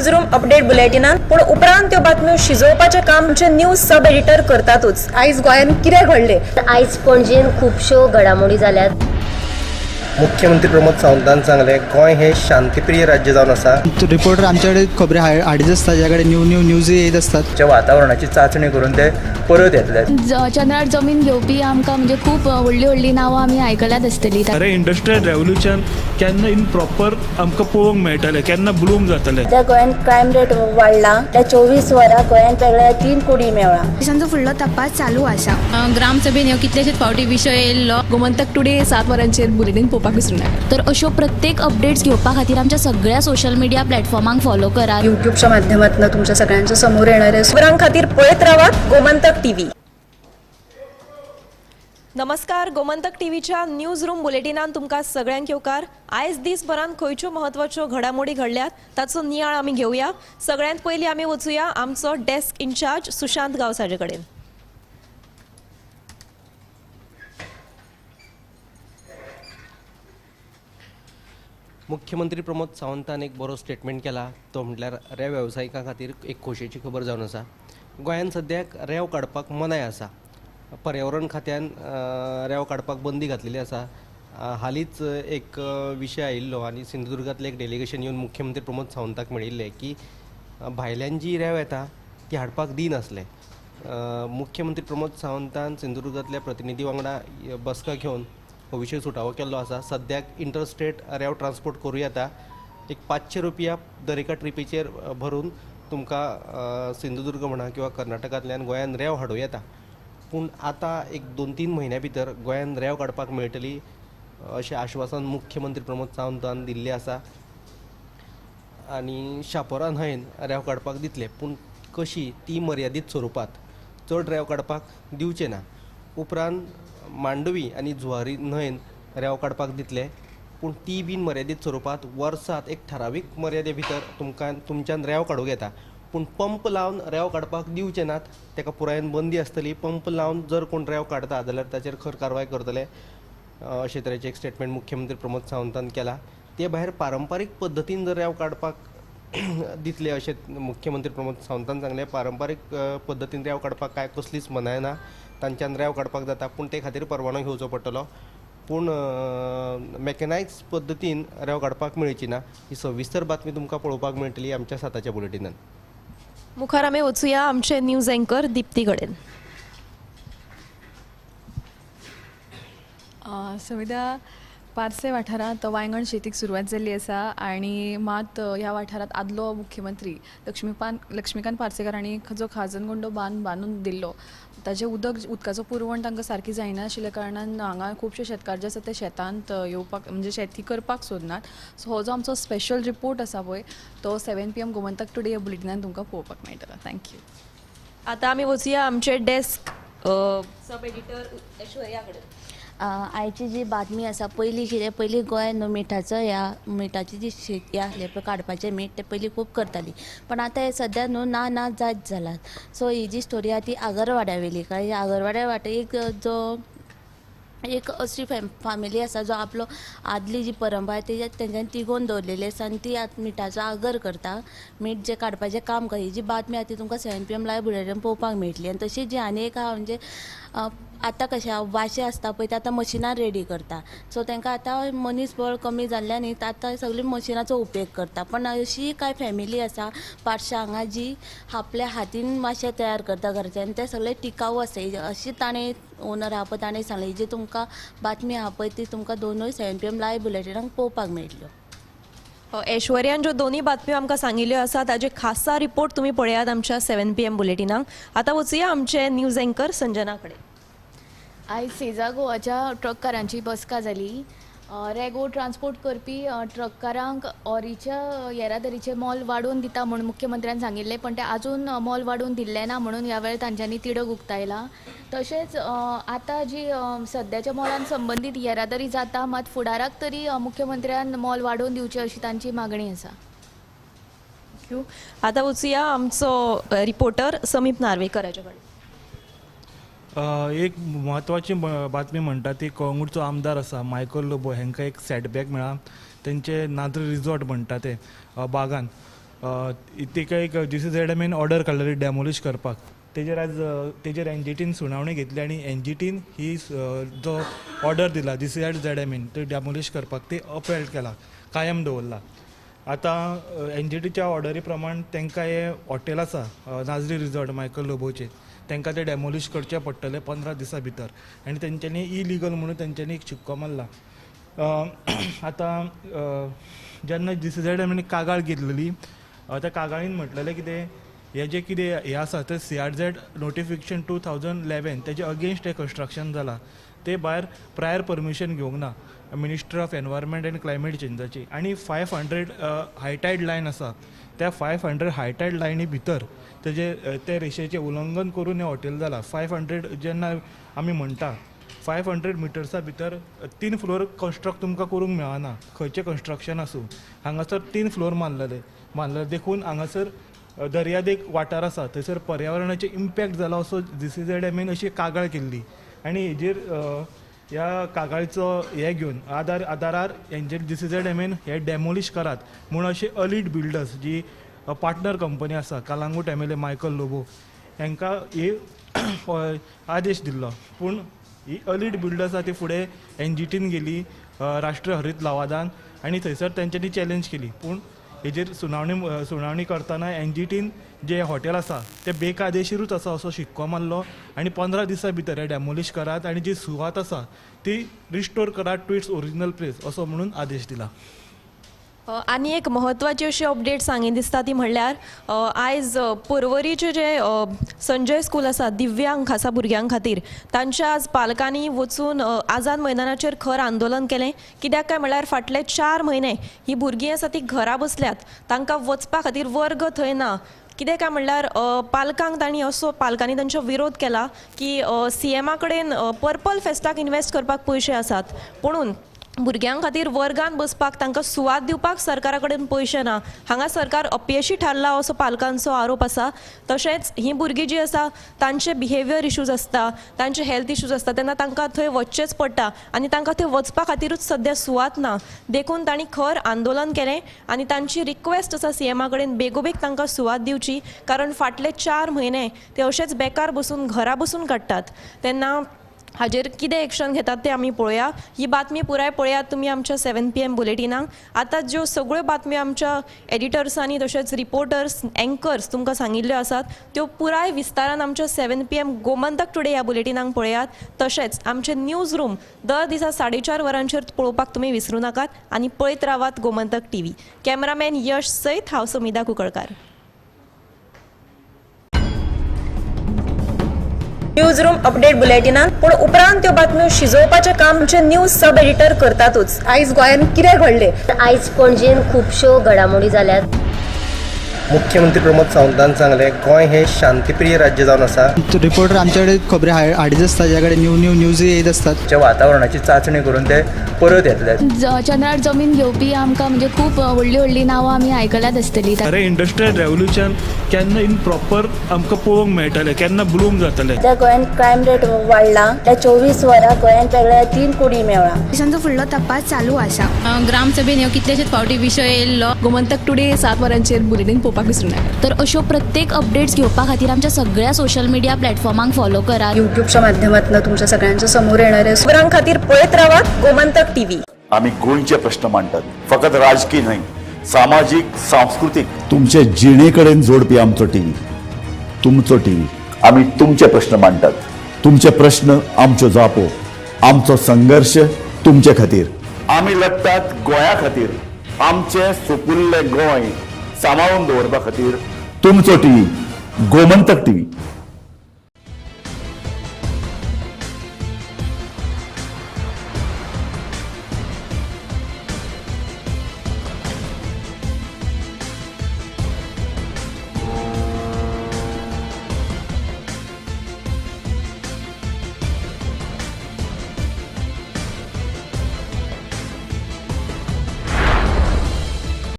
News room update बुलेटिनान, पूण उपरांत त्यो बातम्यो शिजोवपाचें काम आमचे न्यूज सब एडिटर करतातूच. आयज गोंयांत कितें घडलें? आयज पणजेन खुबश्यो घडामोडी जाल्यात. मुख्यमंत्री प्रमोद सावंतान सांगलें, गोंय हें शांतीप्रिय राज्य जावन आसा. रिपोर्टर आमच्याकडे खबरी हाडीत आसता, ज्या कडेन न्यू न्यू न्यूज येत आसतात. वातावरणाची चाचणी करून ते परत येतले. चंद्रार जमीन घेवपी आमकां म्हणजे खूब व्हडली व्हडली नांवां आमी आयकल्यात आसतली. अरे, इंडस्ट्रियल रेवोल्युशन केन्ना इन प्रॉपर आमकां पळोवंक मेळटलें, केन्ना ब्लूम जातलें? सध्या गोंयांत क्रायम रेट वाडला. त्या 24 वरां गोंयांत वेगळ्या 3 कुडी मेळ्ळा. पोलिसांचो फुडलो तपास चालू आसा. ग्रामसभेन ह्यो कितलेशेच फावटी विशय येयल्लो. गोमंतक टुडे 7 वरांचेर बुलेटीन पळोवपाक विसरूं नाका. तर अश्यो प्रत्येक अपडेट्स घेवपा खातीर आमच्या सगळ्या सोशल मिडिया प्लॅटफॉर्मांक फॉलो करात. युट्यूबच्या माध्यमातून तुमच्या सगळ्यांच्या समोर येणार आहे. खबरां खातीर पळयत रावात गोमंतक टीव्ही. नमस्कार, गोमंतक टीव्हीच्या न्यूज रूम बुलेटिनान तुमकां सगळ्यांक येवकार. आयज दीसभरान खंयच्यो म्हत्वाच्यो घडामोडी घडल्यात ताचो नियाळ आमी घेवया. सगळ्यांत पयलीं आमी वचुया आमचो डेस्क इन्चार्ज सुशांत गांवस हाजे कडेन. मुख्यमंत्री प्रमोद सावंतान एक बरो स्टेटमेंट केला, तो म्हटल्यार रेंव वेवसायिकां खातीर एक खोशयेची खबर जावन आसा. गोंयांत सद्याक रेंव काडपाक मनाय आसा. पर्यावरण खात्यान रेंव काडपाक बंदी घातलेली आसा. हालींच एक विशय आयिल्लो आनी सिंधुदुर्गांतलें एक डेलिगेशन येवन मुख्यमंत्री प्रमोद सावंताक मेळिल्लें की भायल्यान जी रेंव येता ती हाडपाक दिनासले. मुख्यमंत्री प्रमोद सावंतान सिंधुदुर्गांतल्या प्रतिनिधी वांगडा बसका घेवन हो विशय सुटावो केल्लो आसा. सद्याक इंटरस्टेट रेंव ट्रान्सपोर्ट करूं येता. एक 500 रुपया दर एका ट्रिपीचेर भरून तुमकां सिंधुदुर्ग म्हणा किंवा कर्नाटकांतल्यान गोंयांत रेंव हाडूं येता. पूण आतां एक 2-3 म्हयन्या भितर गोंयांत रेंव काडपाक मेळटली अशें आश्वासन मुख्यमंत्री प्रमोद सावंतान दिल्लें आसा. आनी शापोरा न्हंयेन रेंव काडपाक दितले, पूण कशी ती मर्यादीत स्वरुपांत, चड रेंव काडपाक दिवचे ना. उपरांत मांडवी आनी जुवारी न्हंयेन रेंव काडपाक दितले, पूण ती बीन मर्यादीत स्वरुपांत, वर्सांत एक ठरावीक मर्यादे भितर तुमकां तुमच्यान रेंव काडूंक येता. पूण पंप लावन रेंव काडपाक दिवचे नात, ताका पुरायेन बंदी आसतली. पंप लावन जर कोण रेंव काडटा जाल्यार ताचेर खर कारवाय करतले अशे तरेचें एक स्टेटमेंट मुख्यमंत्री प्रमोद सावंतान केला. ते भायर पारंपारीक पद्दतीन जर रेंव काडपाक दितले अशें मुख्यमंत्री प्रमोद सावंतान सांगलें. पारंपारीक पद्दतीन रेंव काडपाक कांय कसलीच मनाय ना, तांच्यान रेंव काडपाक जाता, पूण ते खातीर परवानो घेवचो पडटलो. पूण मॅकनायज पद्दतीन रेंव काडपाक मेळची ना. ही सविस्तर बातमी तुमकां पळोवपाक मेळटली आमच्या 7च्या बुलेटिनान. मुखार आमी वचुया आमचे न्यूज एंकर दिप्ती कडेन. सविता, पार्से वाठारांत वायंगण शेतीक सुरवात जाल्ली आसा आनी मात ह्या वाठारांत आदलो मुख्यमंत्री लक्ष्मीकांत पार्सेकार हांणी जो खाजनगुंडो बांद बांदून दिल्लो ताजें उदकाचो पुरवण तांकां सारकी जायना आशिल्ल्या कारणान हांगा खुबशे शेतकार जे आसा ते शेतांत येवपाक म्हणजे शेती करपाक सोदनात. सो हो जो आमचो स्पेशल रिपोर्ट आसा पळय तो 7 PM Gomantak today ह्या बुलेटिनान तुमकां पळोवपाक मेळटलो. Thank you. आतां आमी वचुया आमचे डेस्क सब एडिटर ऐश्वर्या कडेन. आयची जी बातमी आसा, पयलीं कितें, पयलीं गोंयांत न्हू मिठाचो ह्या मिठाची जी शेती आसली पळय काडपाचें मीठ तें पयलीं खूब करताली, पण आतां हें सद्या न्हू ना ना जायत जालां. सो ही जी स्टोरी आहा ती आगरवाड्या वयली. कारण आगरवाड्या वाटे एक जो एक अशी फॅमिली आसा जो आपलो आदली जी परंपरा ती तेंच्यांनी तिगोवन दवरलेली आसा आनी ती आतां मिठाचो आगर करता, मीठ जें काडपाचें काम करता. ही जी बातमी आहा ती तुमकां 7 PM live bulletin पळोवपाक मेळटली. आनी तशीच जी आनी एक आहा म्हणजे आतां कशें आहा वाशे आसता पळय ते आतां मशिनार रेडी करता. सो तांकां आतां मनीस बळ कमी जाल्ल्यान न्ही आतां सगळी मशिनाचो उपेग करता. पण अशी कांय फॅमिली आसा पार्शा हांगा जी आपल्या हातीन वाशे तयार करता घरचे आनी ते सगळे टिकाऊ आसा अशी ताणें ओनर आहा पळय ताणें सांगलें. जी तुमकां बातमी आहा पळय ती तुमकां दोनूय 7 PM live बुलेटिनाक पळोवपाक मेळटल्यो. ऐश्वर्यान ज्यो दोनूय बातम्यो आमकां सांगिल्ल्यो आसा ताजे खासा रिपोर्ट तुमी पळयात आमच्या 7 PM बुलेटिनाक. आतां वचुया आमचे न्यूज एंकर संजना कडेन. आयज सेजा गोवाच्या ट्रककारांची बसका जाली. रेगो ट्रान्सपोर्ट करपी ट्रककारांक ओरीच्या येरादारीचें मोल वाडोवन दिता म्हूण मुख्यमंत्र्यान सांगिल्लें, पण तें आजून मोल वाडोवन दिल्लें ना म्हणून ह्या वेळार तांच्यांनी तिडक उक्तायला. तशेंच आतां जी सद्याच्या मोलान संबंदीत येरादारी जाता मात फुडाराक तरी मुख्यमंत्र्यान मोल वाडोवन दिवचें अशी तांची मागणी आसा. Thank you. आतां वचुया आमचो रिपोर्टर समीप नार्वेकर हाजे कडेन. एक म्हत्वाची बातमी म्हणटा ती कळंगूटचो आमदार आसा मायकल लोबो हांकां एक सेटबॅक मेळ्ळा. तेंचे नाद्री रिजॉर्ट म्हणटा ते बागान तिका एक जीसीझेडएमएन ऑर्डर काडलेली डॅमोलिश करपाक. तेजेर आज तेजेर एनजीटीन सुनावणी घेतली आनी एनजीटीन ही जो ऑर्डर दिला जीसीझेडएमएन ते डॅमोलिश करपाक ती अपहेल्ड केला, कायम दवरला. आतां एनजीटीच्या ऑर्डरी प्रमाण तांकां हें हॉटेल आसा नाजरी रिजॉर्ट मायकल लोबोचें, तांकां तें डॅमोलिश करचें पडटलें 15 दिसां भितर आनी तेंच्यांनी इलिगल म्हणून तेंच्यांनी एक शिक्को मारला. आतां जेन्ना जीसीझेडएमएन कागाळ घेतलेली त्या कागाळीन म्हटलेलें कितें, हें जें कितें हें आसा तें सीआरझेड नोटिफिकेशन 2011 तेजे अगेन्स्ट हें कन्स्ट्रक्शन जालां. ते भायर प्रायर परमिशन घेवंक ना ministry of environment and climate चेंजाची आनी 500 हायटायड लायन आसा त्या 500 हायटायड लायनी भितर तेजे ते रेशेचें उल्लंघन करून हें हॉटेल जालां. 500 जेन्ना आमी म्हणटा 500 मिटर्सा भितर 3 फ्लोर कन्स्ट्रक्ट तुमकां करूंक मेळना, खंयचें कन्स्ट्रक्शन आसूं. हांगासर 3 फ्लोर मारलेले देखून हांगासर दर्यादेग वाठार आसा थंयसर पर्यावरणाचेर इम्पॅक्ट जाला असो जीसीझेडएमएन अशी कागाळ केल्ली आनी हेजेर ह्या कागाळीचो हें घेवन आदारार हेंचेर जीसीझेडएमएन हे डॅमोलिश करात म्हूण अशें अलीट बिल्डर्स जी पार्टनर कंपनी आसा कालांगूट एमएलए मायकल लोबो हांकां ही आदेश दिल्लो. पूण ही अलीट बिल्डर्स आसा ती फुडें एनजीटीन गेली राष्ट्रीय हरीत लवादान आनी थंयसर तेंच्यांनी चॅलेंज केली. पूण हेजेर सुनावणी करतना एनजीटीन जे हॉटेल आसा तें बेकायदेशीरूच आसा असो शिक्को मारलो आनी 15 दिसां भितर हें डॅमोलिश करात आनी जी सुवात आसा ती रिस्टोर करात टू it's original place असो म्हणून आदेश दिला. आनी एक म्हत्वाची अशी अपडेट सांगीन दिसता ती म्हणल्यार आयज पर्वरीचें जें संजय स्कूल आसा दिव्यांग खासा भुरग्यां खातीर तांच्या आज पालकांनी वचून आझाद मैदानाचेर खर आंदोलन केलें. कित्याक काय म्हणल्यार फाटले 4 म्हयने ही भुरगीं आसा ती घरा बसल्यात, तांकां वचपा खातीर वर्ग थंय ना. कितें काय म्हणल्यार पालकांक तांणी असो पालकांनी तांचो विरोध केला की सीएमा कडेन पर्पल फेस्टाक इन्वेस्ट करपाक पयशे आसात पुणून भुरग्यां खातीर वर्गान बसपाक तांकां सुवात दिवपाक सरकारा कडेन पयशे ना. हांगा सरकार अपयशी थारला असो पालकांचो आरोप आसा. तशेंच ही भुरगीं जी आसा तांचे बिहेवियर इशूज आसता, तांचे हेल्थ इशूज आसता, तेन्ना तांकां थंय वचचेंच पडटा आनी तांकां थंय वचपा खातीरूच सद्या सुवात ना. देखून तांणी खर आंदोलन केलें आनी तांची रिक्वेस्ट आसा सीएमा कडेन बेगोबेग तांकां सुवात दिवची, कारण फाटले 4 म्हयने ते अशेच बेकार बसून घरा बसून काडटात. तेन्ना हाजेर कितें एक्शन घेतात तें आमी पळोवया. ही बातमी पुराय पळयात तुमी आमच्या 7 PM बुलेटिनाक. आतां ज्यो सगळ्यो बातम्यो आमच्या एडिटर्सांनी तशेंच रिपोर्टर्स एंकर्स तुमकां सांगिल्ल्यो आसात त्यो पुराय विस्तारान आमच्या 7 PM Gomantak today ह्या बुलेटिनाक पळयात. तशेंच आमचें न्यूज रूम दर दिसा 4:30 वरांचेर पळोवपाक तुमी विसरूं नाकात आनी पळयत रावात गोमंतक टीव्ही. कॅमेरामॅन यश सयत हांव समिधा कुंकळकार. न्यूज रूम अपडेट बुलेटिनान पूण उपरांत त्यो बातम्यो शिजोवपाचें काम आमचे न्यूज सब एडिटर करतातूच. आयज गोंयांत कितें घडलें, आयज पणजेन खुबश्यो घडामोडी जाल्यात. मुख्यमंत्री प्रमोद सावंतान सांगलें गोंय हें शांतीप्रिय राज्य जावन आसा. रिपोर्टर आमचे कडेन खबरी हाडीत आसता, ज्या कडेन न्यू न्यू न्यूज येत आसतात. वातावरणाची चांचणी करून ते परत येतले. चंद्रार जमीन घेवपी आमकां म्हणजे खूब व्हडली व्हडली नांवां आमी आयकल्यात आसतली. अरे इंडस्ट्रियल रेवोल्युशन केन्ना इन प्रॉपर आमकां पळोवंक मेळटलें, केन्ना ब्लूम जातलें. त्या गोंयांत क्रायम रेट वाडला, त्या 24 वरां गोंयांत वेगळ्या 3 कोडी मेळ्ळा. पोलिसांचो फुडलो तपास चालू आसा. ग्रामसभेन ह्यो कितलेशेच फावटी विशय येयल्लो. गोमंतक टुडे 7 वरांचेर बुलेटीन पळोवपाक विसरूं नाका. तर अश्यो प्रत्येक अपडेट्स घेवपा खातीर आमच्या सगळ्या सोशल मिडिया प्लॅटफॉर्मांक फॉलो करात. युट्यूबच्या माध्यमातून तुमच्या सगळ्यांच्या समोर येणार आहे. खबरां खातीर पळयत रावात गोमंतक टीव्ही. आमी गोंयचे प्रश्न मांडटात, फकत राजकीय न्हय, सामाजीक, सांस्कृतीक, तुमचे जिणे कडेन जोडपी आमचो टीव्ही, तुमचो टीव्ही. आमी तुमचे प्रश्न मांडटात, तुमचे प्रश्न आमच्यो जापो, आमचो संघर्श तुमचे खातीर. आमी लढटात गोंया खातीर, आमचें सुपुल्लें गोंय सांबाळून दवरपा खातीर. तुमचो टीव्ही, गोमंतक टीव्ही.